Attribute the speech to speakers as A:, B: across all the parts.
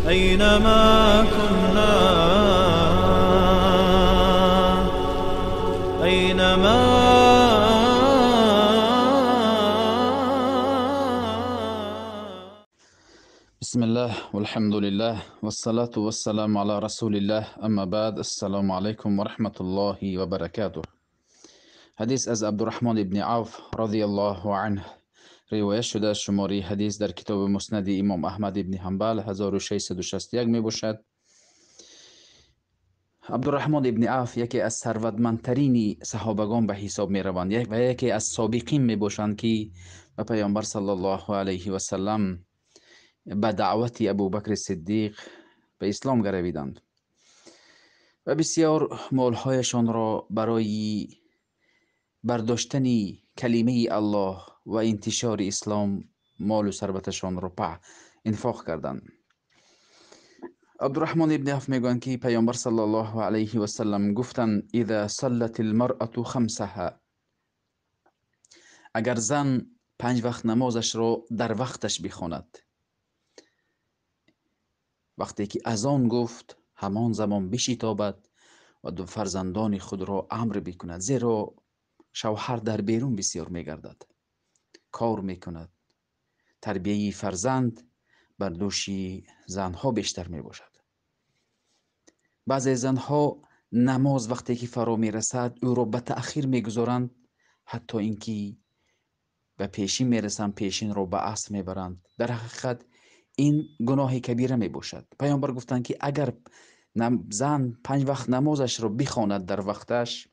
A: أينما كنا، أينما.
B: بسم الله والحمد لله والصلاة والسلام على رسول الله، اما بعد. السلام علیکم و رحمت الله و برکاته. حدیث از عبدالرحمن ابن عوف رضی الله عنه روایت شده. شماره حدیث در کتاب مسند امام احمد ابن حنبل 1661 می باشد. عبدالرحمن ابن عوف یکی از ثروتمندترین صحابگان به حساب می روند و یکی از سابقین می باشند که به پیامبر صلی الله علیه و سلم به دعوت ابوبکر صدیق به اسلام گرویدند و بسیار مالهایشان را برای برداشتن کلمه الله و انتشار اسلام مال و ثروتشان را انفاق کردند. عبدالرحمن ابن عوف میگویند که پیامبر صلی الله علیه و سلم گفتند: اذا صلت المرأة خمسها، اگر زن 5 وقت نمازش را در وقتش بخواند، وقتی که اذان گفت همان زمان بشتابد و دو فرزندان خود را امر بکند، زیرا شوهر در بیرون بسیار میگردد، کار میکند، تربیه فرزند بر دوش زنها بیشتر میباشد. بعضی زنها نماز وقتی که فرا میرسد او را به تأخیر میگذارند، حتی اینکه به پیشین میرسند، پیشین را به عصر میبرند. در حقیقت این گناه کبیره می باشد. پیامبر گفتند که اگر زن 5 وقت نمازش را بخواند در وقتش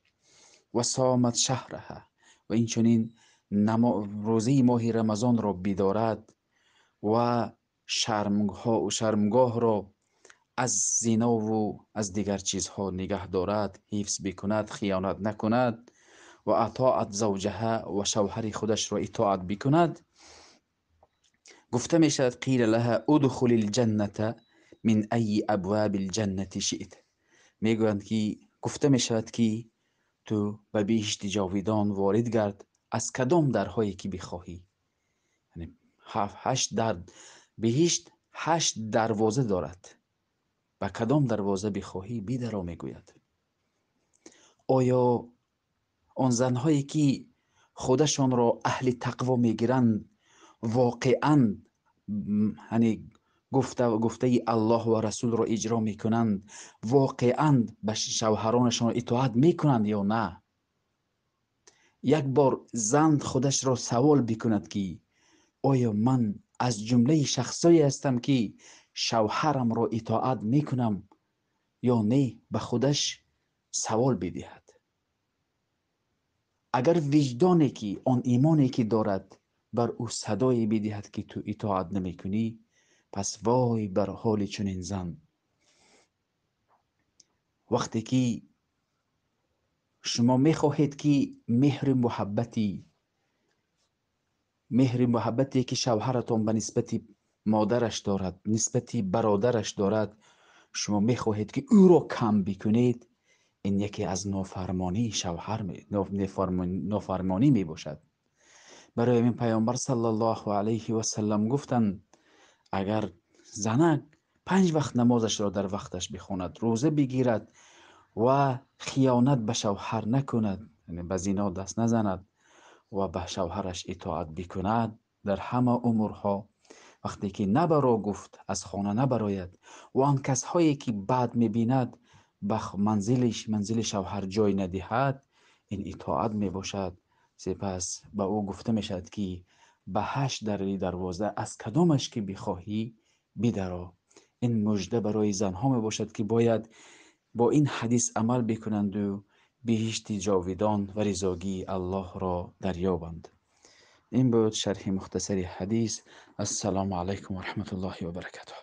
B: و صامت شهرها، و این چنین روزه ماه رمضان را بیدارد و شرمگاه را از زنا و از دیگر چیزها نگه دارد، حفظ بکند، خیانت نکند و اطاعت زوجها و شوهر خودش را اطاعت بکند، گفته می شود قیل لها ادخل الجنة من ای ابواب الجنة شئت. میگویند که گفته می شود که تو به بهشت جاویدان وارد گرد از کدام درهایی که بخواهی. یعنی 8 در بهشت 8 دروازه دارد، به کدام دروازه بخواهی بیدرا میگوید. آیا آن زنهایی که خودشان را اهل تقوا میگیرند واقعا یعنی گفته الله و رسول را اجرا میکنند، واقعا به شوهرانشان اطاعت میکنند یا نه؟ یک بار زن خودش را سوال بکند که آیا من از جمله شخصایی هستم که شوهرم را اطاعت میکنم یا نه؟ به خودش سوال بدهد. اگر وجدانی که آن ایمانی که دارد بر او صدای بدهد که تو اطاعت نمیکنی، پس وای بر حال چنین زن. وقتی که شما میخواهید که مهر محبتی که شوهرتان به نسبت مادرش دارد، نسبت برادرش دارد، شما میخواهید که او را کم بکنید، این یکی از نافرمانی شوهر نافرمانی میباشد. برای این پیامبر صلی الله علیه و سلم گفتند اگر زنک 5 وقت نمازش را در وقتش بخواند، روزه بگیرد و خیانت به شوهر نکند، یعنی به زنا دست نزند و به شوهرش اطاعت بکند در همه امورها، وقتی که نبرا گفت از خانه نبراید و آن کسهایی که بد میبیند به منزل شوهر جای ندهد، این اطاعت میباشد. سپس به او گفته میشد که به 8 دروازه از کدامش که بخواهی بیدرا. این مژده برای زنها می باشد که باید با این حدیث عمل بکنند و بهشت جاویدان و رضاگی الله را دریابند. این بود شرح مختصر حدیث. السلام علیکم و رحمت الله و برکاته.